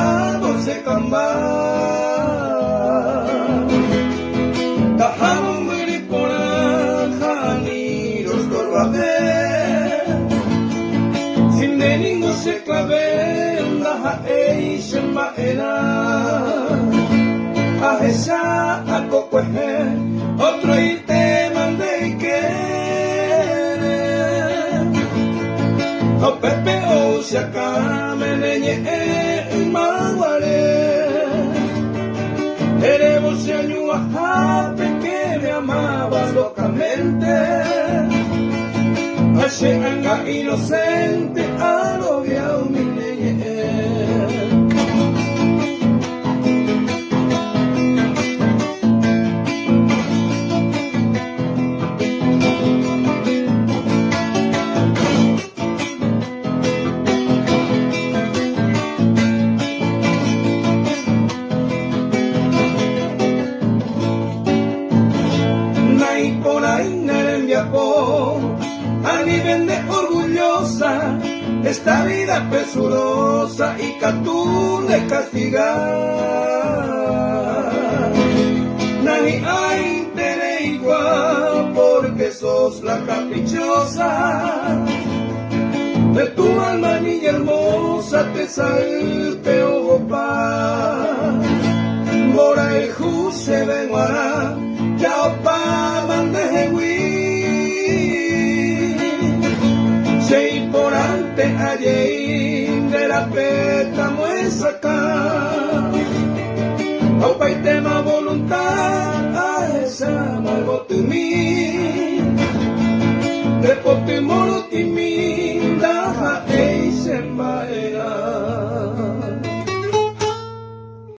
Ahejávo che kamba. Taha mombyry porã ha ani rostorbave. Si nde ningo che clave ndaha'éi che mba'erã. Ahecha akokuehe otroitéma nde ykére. Ha upépe ou che akãme ne ñe'ẽ yma guare. Erévo che añu'ãhápe que me amabas locamente. Ha che anga inocente arovia umi ne ñe'ẽ. Naiporãi ne rembiapo, anive nde orgullosa, esta vida presurosa ikatu nde castiga. Nahi'ãinte reikuaa porque sos la caprichosa De tu alma niña hermosa tesaýpe ohopa Mborayhu chéve g̃uarã ja opáma ndehegui Che iporãnte ajei nde rapéta moesakã Ha upaitéma voluntad ahecháma yvotymi.